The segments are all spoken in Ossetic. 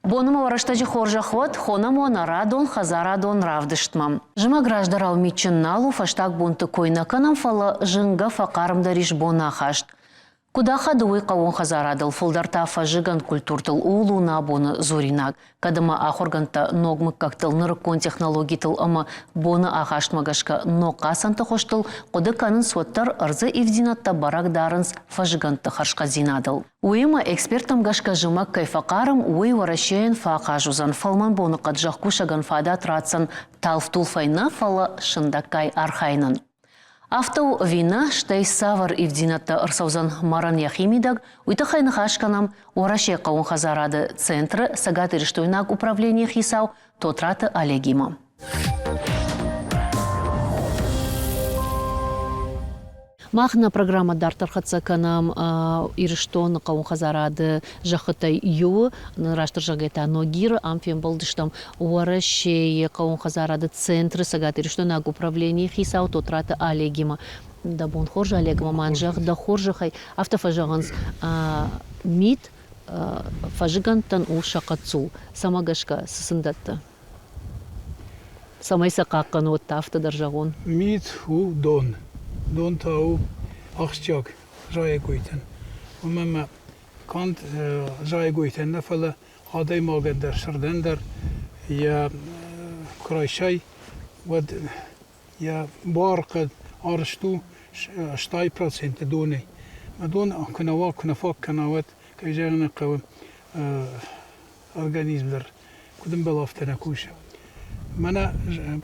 Боны ма рӕстӕджы хорзӕх уӕд, хонӕм уӕ нӕ радон хӕдзарадон равдыстмӕ. Зымӕг раздӕрау митджын нал у, фӕстаг бонты кой нӕ кӕнӕм, фӕлӕ зынгӕ фӕхъармдӕр ис бонахаст. Куыд ахады уый хъӕууон хӕдзарадыл, фылдӕр та фӕззыгӕнд культуртыл, ууыл у нӕ абоны дзуринаг. Кӕд ӕмӕ ахуыргӕндтӕ ног мыггӕгтыл, нырыккон технологитыл ӕмӕ боны ахастмӕ гӕсгӕ ног хъацӕнты хуызтыл хъуыды кӕнынц, уӕддӕр ӕрдзы ивддзинӕдтӕ бӕрӕг дарынц фӕззыгӕндты хӕрзхъӕддзинадыл. Уыимӕ эксперттӕм гӕсгӕ зымӕг кӕй фӕхъарм, уый Уӕрӕсейӕн фӕахъаз уыдзӕн, фӕлмӕн боныхъӕд зӕхкусӕгӕн фадат ратдзӕн талф-тулфӕй нӕ, фӕлӕ сындӕггай архайынӕн. Афтӕ у ӕви нӕ, стӕй цавӕр ивддзинӕдтӕ ӕрцӕудзӕн мӕрӕн йӕхи мидӕг, уый тыххӕй ныхас кӕнӕм Уӕрӕсейы хъӕууон хӕдзарады центры цӕгатирыстойнаг управленийы хицау Тотраты Олегимӕ. Мах нӕ программӕ дарддӕр хӕццӕ кӕнӕм Ирыстоны хъӕууон хӕдзарады зӕххытӕй иуы, растдӕр зӕгъгӕ та Ногиры. Ам фембӕлдыстӕм Уӕрӕсейы хъӕууон хӕдзарады центры цӕгатирыстойнаг управленийы хицау Тотраты Олегимӕ. Дӕ бон хорз, Олег, ӕмӕ ма зӕгъ дӕ хорзӕхӕй. Афтӕ фӕзӕгъынц, мит фӕзыгӕндтӕн у сӕ хъӕццул. Цӕмӕ гӕсгӕ цы сын дӕтты? Цӕмӕй сӕ хъахъхъӕнот, афтӕ дӕр зӕгъон. Мит у дон. Дон та у ахсджиаг зайӕгойтӕн. Уымӕн ӕмӕ канд зайӕгойтӕн нӕ, фӕлӕ адӕймагӕн дӕр, сырдӕн дӕр йӕ куы райсай, уӕд йӕ буархъӕд арӕзт у 80% донӕй. Дон куы нӕ уа, куы нӕ фаг кӕна, уӕд, кӕй зӕгъын ӕй хъӕуы, организм дӕр куыд ӕмбӕлы, афтӕ нӕ кусы. Мӕнӕ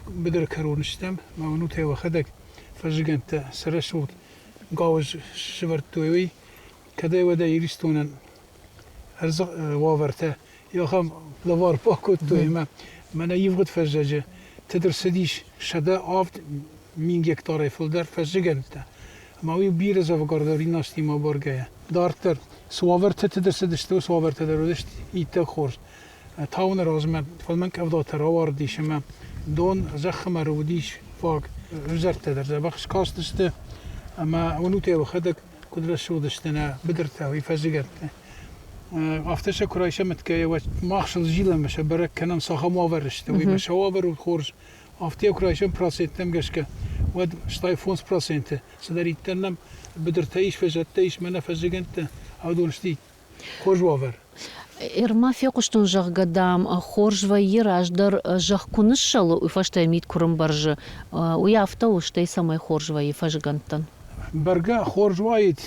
быдыры кӕрон стӕм, мӕ уынут ӕй уӕхӕдӕг, фӕззыгӕндтӕ цы рӕсугъд гауыз сӕвӕрдтой, уый. Кӕдӕй-уӕдӕй Иристонӕн ӕрдзы уавӕртӕ ахӕм лӕвар бакодтой ӕмӕ мӕнӕ ивгъуыд фӕззӕджы тыд ӕрцыдис 107 000 гектарӕй фылдӕр фӕззыгӕндтӕ. Ӕмӕ уый бирӕ дзӕвгардӕр иннӕстимӕ абаргӕйӕ. Дарддӕр цы уавӕртӕ тыд ӕрцыдысты, уыцы уавӕртӕ дӕр уыдысты иттӕг хорз. Тауыны размӕ фӕлмӕн къӕвдатӕ рауардис ӕмӕ дон зӕххмӕ уыдис фаг. Ӕвзӕрттӕ дӕр дзӕбӕх скастысты ӕмӕ уынут йӕхӕдӕг куыд рӕсугъд сты нӕ быдыртӕ, уый фӕззыгӕндтӕ. Афтӕ сӕ куы райсӕм ӕтгӕйӕ, уӕд мах сыл зилӕм ӕмӕ сӕ бӕрӕг кӕнӕм, цахӕм уавӕры сты, уый ӕмӕ сӕ уавӕр у хорз. Афтӕ куы райсӕм проценттӕм гӕсгӕ, уӕд 65% цыдӕриддӕр нӕм быдыртӕ ис, фӕзӕдтӕ ис, мӕнӕ фӕззыгӕндтӕ, уыдон сты хорз уавӕр. Ӕрмӕ фехъуыстон, зӕгъгӕ, дам, хорз вӕййы раздӕр зӕхх куы ныссӕлы, уый фӕстӕ мит куы рымбӕрзы. Уый афтӕ у, стӕй цӕмӕй хорз вӕййы фӕзыгӕндтӕн? Бӕргӕ хорз уаид,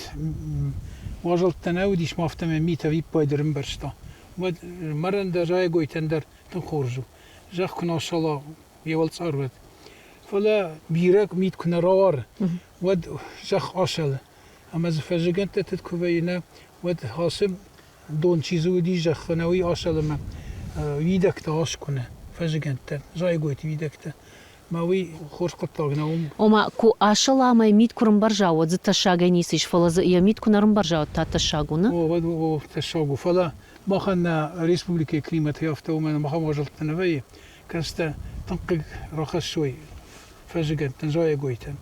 уазӕлттӕ нӕ уыдис, ма афтӕмӕй мит ӕвиппайды рымбӕрзта. Уӕд мӕрӕн дӕр, зайӕгойтӕн дӕр тынг хорз у. Зӕхх куы нал сӕла, йе уӕлцъар уӕд. Фӕлӕ бирӕ мит куы нӕ рауары, уӕд зӕхх асӕлы. Ӕмӕ дзы фӕззыгӕндтӕ тыд куы вӕййы, нӕ, уӕд ацы дон чи дзы уыди зӕххы, нӕ уый асӕлы ӕмӕ уидӕгтӕ аскъуыны, фӕззыгӕндтӕ, зайӕгойты уидӕгтӕ. Мӕ уый хорз хъуыддаг нӕу. Ома, куы асӕла ӕмӕ мит куы рымбӕрза, уӕд дзы тӕссагӕй ницы ис, фӕлӕ дзы йӕ мит куы нӕ рымбӕрза, уӕд та тӕссаг у, нӕ? О, уӕд о, тӕссаг у. Фӕлӕ махӕн нӕ республикӕйы климатӕй афтӕ уымӕн ӕмӕ ахӕм уазӕлттӕ нӕ вӕййы, кӕцытӕ тынг хъыг рахӕссой фӕззыгӕндтӕн, зайӕгойтӕн.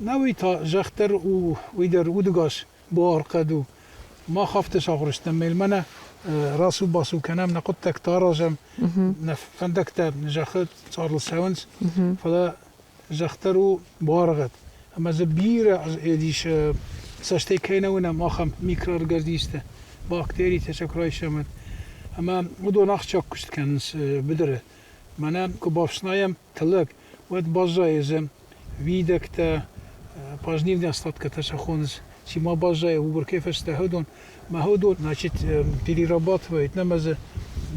Нӕ уый та зӕхх дӕр у, уый дӕр удыгас буархъӕд у. Мах афтӕ сахуыр стӕм, мӕнӕ рацу-бацу кӕнӕм, нӕ хъуыддӕгтӕ аразӕм, нӕ фӕндӕгтӕ зӕххы цъарыл цӕуынц, фӕлӕ зӕхх дӕр у буаргъӕд. Ӕмӕ дзы бирӕ ис, цӕстӕй кӕй нӕ уынӕм, ахӕм микроорганизмтӕ, бактеритӕ сӕ куы райсӕм, ӕмӕ уыдон ахсджиаг куыст кӕнынц быдыры. Мӕнӕ куы бафснайӕм тыллӕг, уӕд баззайы дзы уидӕгтӕ, пожнивные остаткӕтӕ сӕ хонынц, чи ма баззайы уборкӕйы фӕстӕ уыдон. Мӕ уыдон, значит, перерабатывают, нӕ мӕ дзы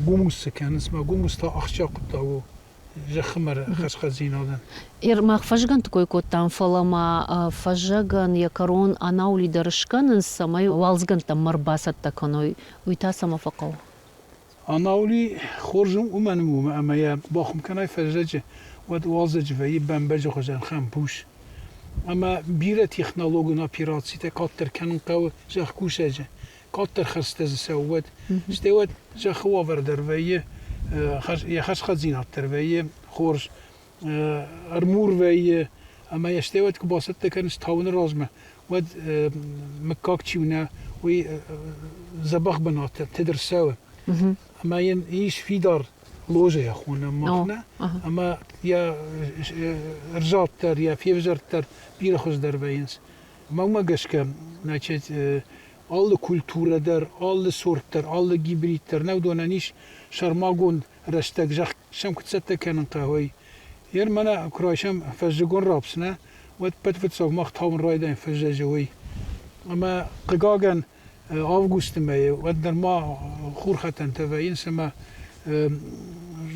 гумус цы кӕнынц, мӕ гумус та ахсджиаг хъуыддаг у зӕххы мӕры хӕрзхъӕддзинадӕн. Мах фӕззыгӕндты кой кодтам, фӕлӕ ма фӕззӕгӕн йӕ кӕрон анаули дӕр скӕнынц, цӕмӕй уалдзыгӕндтӕм мӕр бацӕттӕ кӕной. Уый та цӕмӕ фӕхъӕуы? Анаули хорз у уымӕн у, ӕмӕ йӕ бахуым кӕнай фӕззӕджы, уӕд уалдзӕджы вӕййы бӕмбӕджы хуызӕн хӕмпус. Ӕмӕ бирӕ технологон операцитӕ къаддӕр кӕнын хъӕуы зӕхкусӕджы, къаддӕр хӕрдзтӕ дзы цӕуы, уӕд. Стӕй уӕд зӕххы уавӕр дӕр вӕййы, йӕ хӕрзхъӕддзинад дӕр вӕййы хорз, ӕрмур вӕййы, ӕмӕ йӕ стӕй уӕд куы бацӕттӕ кӕныс тауыны размӕ, уӕд мыггаг чи у нӕ, уый дзӕбӕх бынаты тыд ӕрцӕуы. Ӕмӕ йын ис фидар ложӕйӕ хонӕм мах нӕ, ӕмӕ йӕ ӕрзад дӕр, йӕ февзӕрд дӕр бирӕ хуыздӕр вӕййынц. Мӕнмӕ гӕсгӕ, значит, алы культурӕ дӕр, алы сорт дӕр, алы гибрид дӕр нӕ уыдонӕн ис сӕрмагонд рӕстӕг, зӕхх сӕм куыд цӕттӕ кӕнын хъӕуы. Ер мӕнӕ куы райсӕм фӕззыгон рапс, нӕ, уӕд пӕт фыццаг мах тауын райдайӕм фӕззӕджы уый. Ӕмӕ хъыгагӕн, августы мӕйы, уӕд нырма хурхӕтӕнтӕ вӕййынц ӕмӕ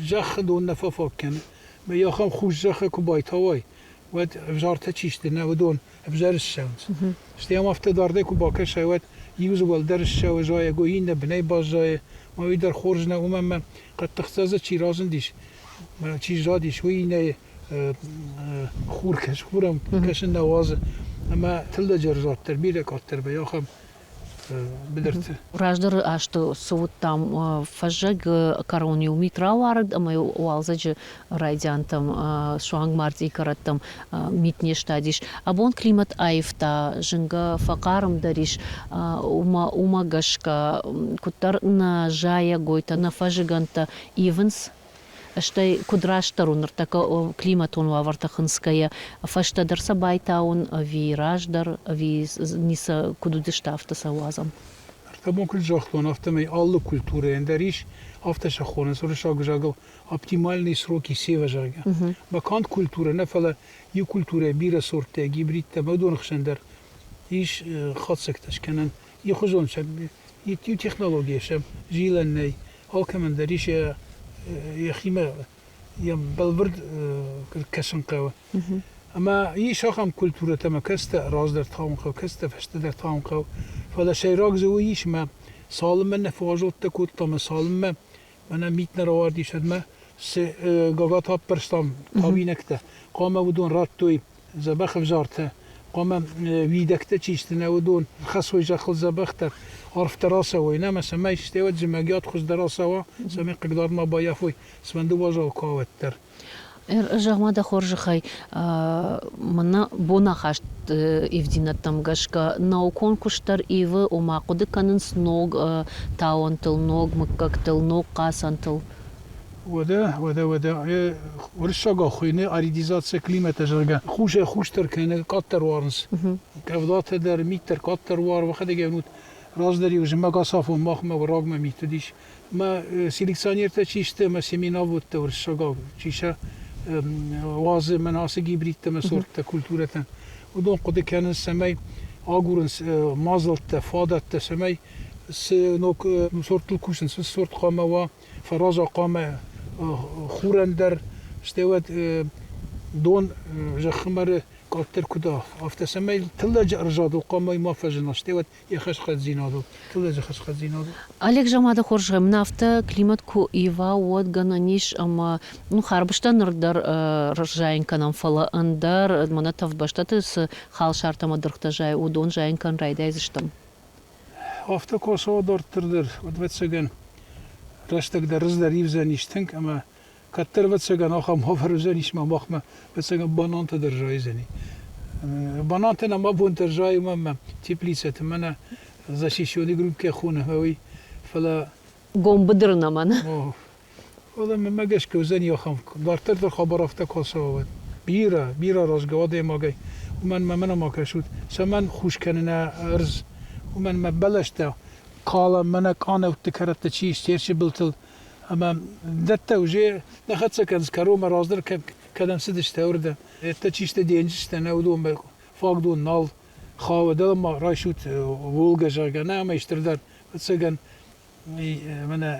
зӕххы дон нӕ фӕфаг кӕны. Мӕ ахӕм хус зӕххы куы байтауай, уӕд ӕвзартӕ чи сты, нӕ уыдон ӕвзӕр ссӕуынц. Стӕй ам афтӕ дардӕй куы бакӕсай, уӕд иу дзы уӕлдӕр ссӕуы зайӕгой, иннӕ бынӕй баззайы. Мӕ уый дӕр хорз нӕ, уымӕн ӕмӕ хъӕддыхдзӕ дзы чи разындис, чи задис, уый иннӕйы хур кӕс, хурӕн кӕсын нӕ уадзы. Ӕмӕ тыллӕджы ӕрзад дӕр бирӕ къаддӕр вӕййы ахӕм быдырты. Раздӕры азты цы уыдтам, фӕззӕг кӕрон-иу мит рауарыд ӕмӕ уалдзӕджы райдиантӕм, суанг мартъийы кӕрӕттӕм мит не стадис. Абон климат аивта, зынгӕ фӕхъармдӕр ис. Уымӕ гӕсгӕ куыддӕр нӕ зайӕгойтӕ, нӕ фӕзыгӕндтӕ ивынц, стӕй куыд растдӕр у ныртӕккӕ климатон уавӕртӕ хынцгӕйӕ, фӕстӕдӕр сӕ байтауын ӕви раздӕр, ӕви ницы куыд уыдысты, афтӕ сӕ уадзӕм? Ӕртӕ куыд загътон, афтӕмӕй алы культурӕйӕн дӕр ис, афтӕ сӕ хонынц уырыссаг ӕвзагыл оптимальные сроки сева, зӕгъгӕ. Мӕ канд культурӕ нӕ, фӕлӕ иу культурӕйы бирӕ сорттӕ, гибридтӕ ӕмӕ уыдоны хсӕн дӕр ис хатдзӕгтӕ скӕнӕн. Ихуызон сӕм, иу технологийӕ сӕм зилӕн нӕй. Алкӕмӕн дӕр ис йӕхимӕ йӕм бӕлвырд кӕсын хъӕуы. Ӕмӕ ис ахӕм культурӕтӕ, ӕмӕ кӕцытӕ раздӕр тауын хъӕуы, кӕцытӕ фӕстӕдӕр тауын хъӕуы. Фӕлӕ сӕйраг дзы уый ис, ӕмӕ цалынмӕ нӕ фӕуазӕлттӕ кодтам, ӕмӕ цалынмӕ мӕнӕ мит нӕ рауардис, уӕдмӕ цы гагатӕ аппӕрстам тауинӕгтӕ, хъуамӕ уыдон радтой дзӕбӕх ӕвзартӕ, хъуамӕ уидӕгтӕ чи сты, нӕ уыдон хӕцой зӕххыл дзӕбӕхдӕр, арфдӕр ацӕуой, нӕ ӕмӕ цӕмӕй стӕй уӕд зымӕгиат хуыздӕр ацӕуа, цӕмӕй хъыгдард ма баййафой, цыфӕнды уазал куы уа, уӕддӕр. Зӕгъ-ма дӕ хорзӕхӕй, мӕнӕ бонахаст ивдзинӕдтӕм гӕсгӕ наукон куыст дӕр ивы, ома хъуыды кӕнынц ног тауӕнтыл, ног мыггӕгтыл, ног хъацӕнтыл? Уӕдӕ, уӕдӕ, уӕдӕ, уырыссагау хуыйны аридизация климата, зӕгъгӕ, хусӕй-хусдӕр кӕны, къаддӕр уарынц. Къӕвдатӕ дӕр, мит дӕр къаддӕр уары, уӕхӕдӕг ӕвнут. Раздӕр-иу зымӕг ацафон махмӕ рагмӕ мит уыдис. Мӕ селекционертӕ чи сты ӕмӕ семинаводтӕ уырыссагау чи сӕ уадзы мӕнӕ ацы гибридтӕ ӕмӕ сорттӕ культурӕтӕн, уыдон хъуыды кӕнынц, цӕмӕй агурынц мадзӕлттӕ, фадӕттӕ, цӕмӕй цы ног сорттыл кусынц, уыцы сорт хъуамӕ уа, фӕраза хъуамӕ хурӕн дӕр, стӕй уӕд дон зӕххы мӕры къаддӕр куыд афтӕ цӕмӕй тыллӕджы ӕрзадыл хъуамӕ ма фӕзына, стӕй уӕд йӕ хӕрзхъӕддзинадыл, тыллӕджы хӕрзхъӕддзинадыл. Олег Замады хорз мын афтӕ климат куы ива, уӕд гӕнӕн ис ӕмӕ ну, харбызтӕ ныр дӕр рзайын кӕнӕм, фӕлӕ ӕндӕр мӕнӕ тӕвд бӕстӕты цы халсартӕ ӕмӕ дыргътӕ зайы, уыдон зайын кӕнын райдайдзыстӕм. Афтӕ куы ацӕуа дарддӕр дӕр, уӕд, ӕвӕццӕгӕн, рӕстӕг дӕр рыздӕр ивдзӕнис тынг ӕмӕ кӕддӕр, ӕвӕццӕгӕн, ахӕм уавӕр уыдзӕнис ӕмӕ махмӕ, ӕвӕццӕгӕн, банантӕ дӕр зайдзӕни. Банантӕ нӕм абон дӕр зайы ӕмӕ теплицӕты мӕнӕ защищенный грунт кӕй хонӕм, уый, фӕлӕ Гом быдыры нӕмӕн. Фӕлӕ мӕнмӕ гӕсгӕ уыдзӕни ахӕм, дарддӕр дӕр хабар афтӕ куы ацӕуа, уӕд. Бирӕ, бирӕ аразгӕ адӕймагӕй, уымӕн мӕ мӕнӕ ма кӕсут, цӕмӕн хус кӕны нӕ ӕрдз, уымӕн мӕ бӕлӕстӕ калӕм, мӕнӕ къанӕутты кӕрӕтты чи ис Терчы былтыл, ӕмӕ дӕттӕ уже нӕ хӕццӕ кӕнынц кӕронмӕ, раздӕр кӕдӕм цыдысты, уырдӕм. Дӕттӕ чи сты денджызтӕ, нӕ уыдонмӕ фаг дон нал хауы, дӕлӕ райсут Волгӕ, зӕгъгӕ, нӕ амӕй стырдӕр, ӕвӕццӕгӕн, мӕнӕ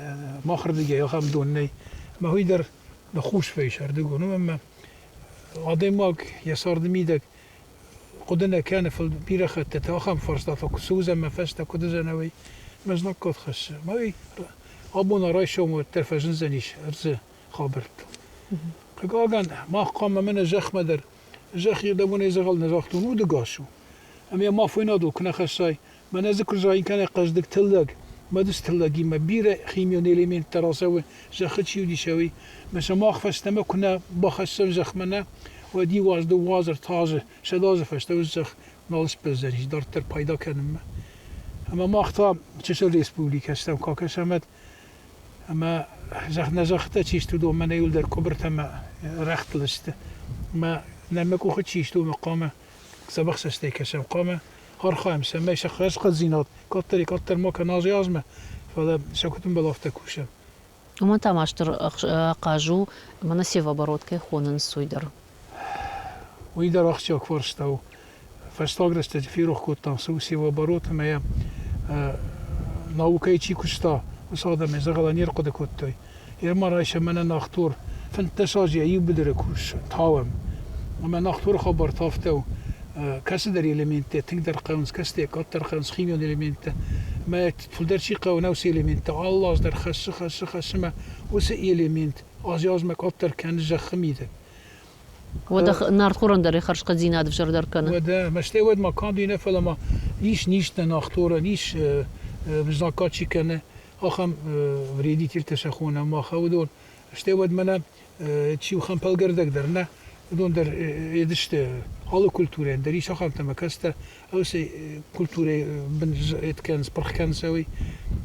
махырдыгӕй ахӕм дон нӕй. Ӕмӕ уый дӕр ныххус фӕисӕрдыгон у ӕмӕ адӕймаг йӕ царды мидӕг хъуыды нӕ кӕны, фӕлӕ бирӕ хӕттыты ахӕм фарстатӕ куы цы уыдзӕн мӕ фӕстӕ, куыд уыдзӕн ӕви мӕ знаггад хӕссы. Ӕмӕ уый абон райсом уӕддӕр фӕзындзӕнис ӕрдзы хабӕрттыл. Хъыгагӕн, мах хъуамӕ мӕнӕ зӕхмӕ дӕр, зӕхх йӕ дзӕгъӕл нӕ загътон, удӕгас у. Ӕмӕ йӕ ма фойнадыл куы нӕ хӕссай, Мӕнӕ дзы куы зайын кӕнӕ хъӕздыг тыллӕг, мӕдыс тыллӕгимӕ бирӕ химион элементтӕ рацӕуы, зӕххы чи уыдис, уый. Мӕ сӕ мах фӕстӕмӕ куы нӕ бахӕссӕм зӕхмӕ нӕ, уӕд иу аз, дыууӕ азы, ӕртӕ азы, 100 азы фӕстӕ уыцы зӕхх нал сбӕздзӕнис дарддӕр пайда кӕнынмӕ. Ӕмӕ мах та чысыл республикӕ стӕм, куы акӕсӕм, уӕд. Ӕмӕ зӕгъ, нӕ зӕххытӕ чи сты, уыдон мӕнӕ иуылдӕр къуыбыртӕ ӕмӕ рӕгътыл сты. Ӕмӕ нӕ мӕ къухы чи сты, уымӕ хъуамӕ дзӕбӕх цӕстӕй кӕсӕм, хъуамӕ архайӕм, цӕмӕй сӕ хӕрзхъӕддзинад кӕддӕриддӕр ма кӕна азӕй-азмӕ, фӕлӕ сӕ куыд ӕмбӕлы, афтӕ кусӕм. Уымӕн та ма стыр ахъаз у, мӕнӕ севооборот кӕй хонынц, уый дӕр. Уый дӕр ахсджиаг фарста у. Фӕстаг рӕстӕджы ферох кодтам, цы у севооборот ӕмӕ йӕ наукӕйы чи куыста, уыцы адӕмӕй дзӕгъӕлӕ не рхъуыды кодтой. Ӕрма райсӕм мӕнӕ Нахтор, 15 азы йӕ иу быдыры кус тауӕм. Ӕмӕ Нахторы хабар та афтӕ у, кӕцыдӕр элементтӕ тынгдӕр хъӕуынц, кӕцытӕ къаддӕр хъӕуынц химион элементтӕ. Ӕмӕ фылдӕр чи хъӕуы, нӕ уыцы элементтӕ алы аз дӕр хӕссы, хӕссы, хӕссы ӕмӕ уыцы элемент азы-азмӕ къаддӕр кӕны зӕххы мидӕг. Уӕдӕ нартхорӕн дӕр хӕрзхъӕддзинад ӕвзӕрдӕр кӕны. Уӕдӕ, ӕмӕ стӕй уӕд ма канд уый нӕ, фӕлӕ ма ис низтӕ нартхорӕн, ис знаггад чи кӕны, ахӕм вредительтӕ сӕ хонӕм мах, уыдон. Стӕй уӕд мӕнӕ чи у хӕмпӕлгӕрдӕг дӕр нӕ, уыдон дӕр едысты алы культурӕйӕн дӕр ис ахӕмтӕ ӕмӕ кӕцытӕ уыцы культурӕйы бын кӕнынц, пырх кӕнынц уый.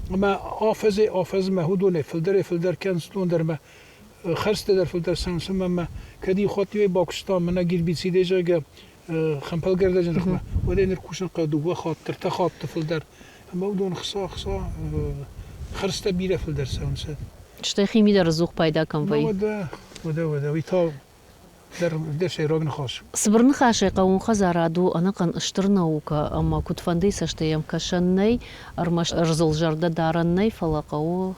Ӕмӕ афӕдзӕй афӕдзмӕ уыдонӕй фылдӕрӕй-фылдӕр кӕнынц, уыдон дӕр ӕмӕ хӕрзтӕ дӕр фылдӕр цӕуынц ӕмӕ мӕ кӕд иу хатт иуӕй бакуыстам, мӕнӕ гербицидӕй, зӕгъгӕ, хӕмпӕлгӕрдӕджы ныхмӕ, уӕд ӕй ныр кусын хъӕуы дыууӕ хатты, ӕртӕ хатты фылдӕр. Ӕмӕ уыдон хца, хца, хӕрзтӕ бирӕ фылдӕр цӕуынц. Стӕй хими дӕр ӕдзух пайда кӕм вӕййы. Уӕдӕ, уӕдӕ, уӕдӕ, уый та дӕр сӕйраг ныхас. Цыбыр ныхасӕй хъӕууон хӕдзарад у ӕнӕхъӕн стыр наукӕ ӕмӕ куыдфӕндыйы цӕстӕй йӕм кӕсӕн нӕй, ӕрмӕст ӕрдзыл зӕрдӕ дарӕн нӕй, фӕлӕ хъӕуы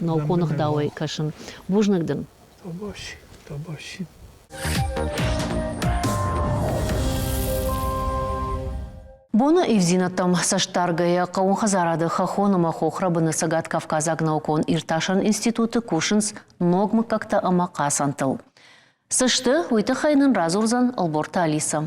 наукон ӕгъдауӕй кӕсын. Бузныг дын. Табаш, табаш. Боны ивдзинӕдтӕм цӕстдаргӕйӕ хъӕууон хӕдзарады хӕххон ӕмӕ хохрӕбыны Цӕгат-Кавказаг наукон иртасӕн институты кусынц ног мыггӕгтӕ ӕмӕ хъацӕнтыл. Цы сты, уый тыххӕй нын радзурдзӕн Ӕлборты Алиса.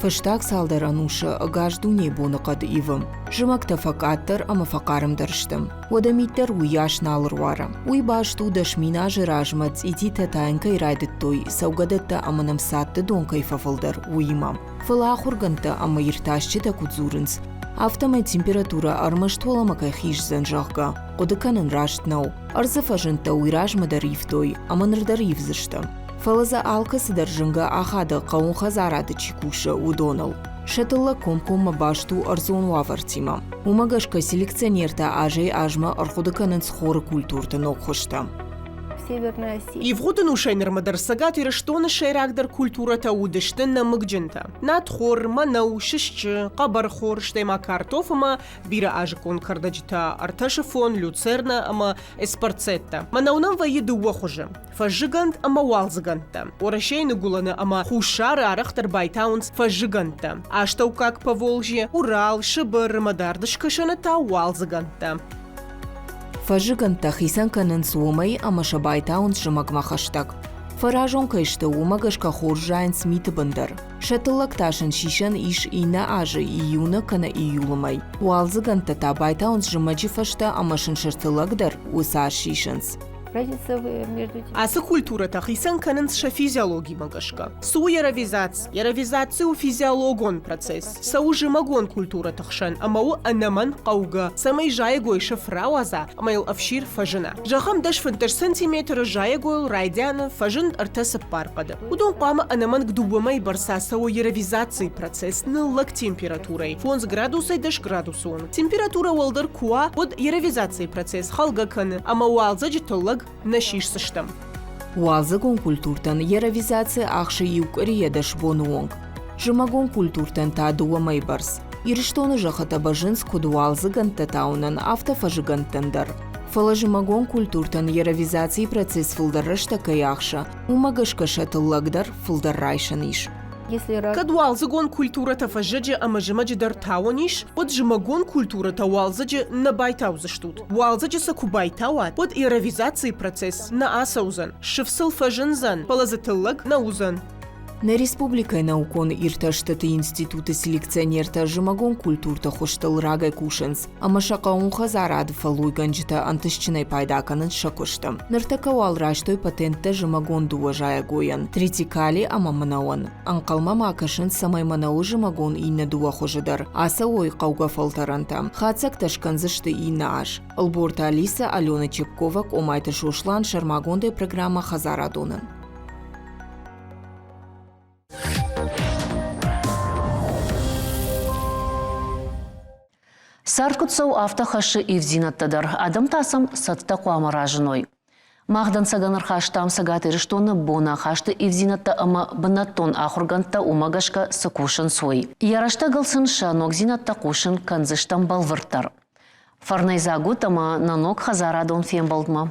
Фӕстаг цалдӕр ӕнусы ӕгас дунейы боныхъӕд ивы. Зымӕгтӕ фӕкъаддӕр ӕмӕ фӕхъармдӕр сты. Уӕдӕ мит дӕр уыйас нал ӕруары. Уый баст у 10 000 азы размӕ цъититӕ тайын кӕй райдыдтой, цӕугӕдӕттӕ ӕмӕ нӕм цадты дон кӕй фӕфылдӕр, уыимӕ. Фӕлӕ ахуыргӕндтӕ ӕмӕ иртасджытӕ куыд дзурынц, афтӕмӕй температурӕ ӕрмӕст уӕлӕмӕ кӕй хиздзӕн, зӕгъгӕ, хъуыды кӕнын раст нӕу. Ӕрдзы фӕзындтӕ уый размӕ дӕр ивтой ӕмӕ ныр дӕр ивдзысты. Фӕлӕ дзы алкӕцыдӕр зынгӕ ахады хъӕууон хӕдзарады чи кусы, уыдоныл. Сӕ тыллӕг комкоммӕ баст у ӕрдзон уавӕртимӕ. Уымӕ гӕсгӕ селекционертӕ азӕй-азмӕ ӕрхъуыды кӕнынц хоры культурты ног хуызтӕ. Ивгъуыд ӕнусӕй нырмӕ дӕр Цӕгат Ирыстоны сӕйрагдӕр культурӕтӕ уыдысты нӕмыгджынтӕ. Надхор, мӕнӕу, сысджы, хъӕбӕрхор, стӕй ма картоф ӕмӕ бирӕ азыккон кӕрдӕджытӕ, ӕртӕсыфон, люцерна ӕмӕ эспарцетта. Мӕнӕу нӕм вӕййы дыууӕ хуызы. Фӕззыгӕнд ӕмӕ уалдзыгӕндтӕ. Уӕрӕсейы ныгуылӕны ӕмӕ Хуссары арӕхдӕр байтауынц фӕззыгӕндтӕ. Астӕуккаг Поволжье, Урал, Сыбыр ӕмӕ дард скӕсӕны та уалдзыгӕндтӕ. Фӕззыгӕндтӕ хицӕн кӕнынц уымӕй, ӕмӕ сӕ байтауынц зымӕгмӕ хӕстӕг. Фӕразон кӕй сты, уымӕ гӕсгӕ хорз зайынц миты бын дӕр. Сӕ тыллӕг та сын сисӕн ис иннӕ азы июны кӕнӕ июлы мӕй. Уалдзыгӕндтӕ та байтауынц зымӕджы фӕстӕ ӕмӕ сын сӕ тыллӕг дӕр уыцы аз сисынц. Ацы культурӕтӕ хицӕн кӕнынц сӕ физиологимӕ гӕсгӕ. Цы у яровизаци? Яровизаци у физиологон процесс, цӕуы зымӕгон культурӕты хсӕн ӕмӕ у ӕнӕмӕнгхъӕугӕ, цӕмӕй зайӕгой сыф рауадза ӕмӕ йыл ӕфсир фӕзына. Зӕгъӕм, 10-15 сантиметры зайӕгойыл райдианы фӕзынд ӕртӕ-цыппар хъӕды. Уыдон хъуамӕ ӕнӕмӕнг дыууӕ мӕйы бӕрц ацӕуой яровизацийы процесс ныллӕг температурӕйы, фондз градусӕй дӕс градусы онг. Температурӕ уӕлдӕр куы уа, уӕд яровизацийы процесс хӕлгӕ кӕны ӕмӕ уалдзӕджы тыллӕг нӕ сисдзыстӕм. Уалдзыгон культуртӕн яровизаци ахсы иу къуырийӕ 10 боны онг. Зымӕгон культуртӕн та дыууӕ мӕйы бӕрц. Ирыстоны зӕххытӕ бӕззынц куыд уалдзыгӕндтӕ тауынӕн, афтӕ фӕзыгӕндтӕн дӕр. Фӕлӕ зымӕгон культуртӕн яровизацийы процесс фылдӕр рӕстӕг кӕй ахсы, уымӕ гӕсгӕ сӕ тыллӕг дӕр фылдӕр райсӕн ис. Кӕд уалдзыгон культурӕтӕ фӕззӕджы ӕмӕ зымӕджы дӕр тауӕн ис, уӕд зымӕгон культурӕтӕ уалдзӕджы нӕ байтаудзыстут. Уалдзӕджы сӕ куы байтауат, уӕд яровизацийы процесс нӕ ацӕудзӕн, сыф сыл фӕзындзӕн, фӕлӕ дзы тыллӕг нӕ уыдзӕн. Нӕ республикӕйы наукон иртӕстыты институты селекционертӕ зымӕгон культурты хуызтыл рагӕй кусынц ӕмӕ сӕ хъӕууон хӕдзарады фӕллойгӕнджытӕ ӕнтыстджынӕй пайда кӕнынц сӕ куысты. Ныртӕккӕ уал райстой патенттӕ зымӕгон дыууӕ зайӕгойӕн – тритикали ӕмӕ мӕнӕуӕн. Ӕнхъӕлмӕ ма кӕсынц, цӕмӕй мӕнӕуы зымӕгон иннӕ дыууӕ хуызы дӕр ацӕуой хъӕугӕ фӕлтӕрӕнтӕ. Хатдзӕгтӕ скӕндзысты иннӕ аз. Ӕлборты Алиса, Алена Чепкова, Къомайты Сослан сӕрмагондӕй программӕ «Хӕдзарадон-ӕн». Цард куыд цӕуы, афтӕ хӕссы ивддзинӕдтӕ дӕр. Адӕм та сӕм цӕттӕ хъуамӕ разыной. Мах дӕнцӕгӕн ӕрхастам Цӕгат Ирыстоны бонахасты ивддзинӕдтӕ ӕмӕ бынӕттон ахуыргӕндтӕ уымӕ гӕсгӕ цы кусынц, уый. Йӕ рӕстӕгыл сын сӕ ногдзинӕдтӕ хъусын кӕндзыстӕм бӕлвырддӕр. Фӕрнӕйдзаг ут ӕмӕ нӕ ног хӕдзарадон фембӕлдмӕ.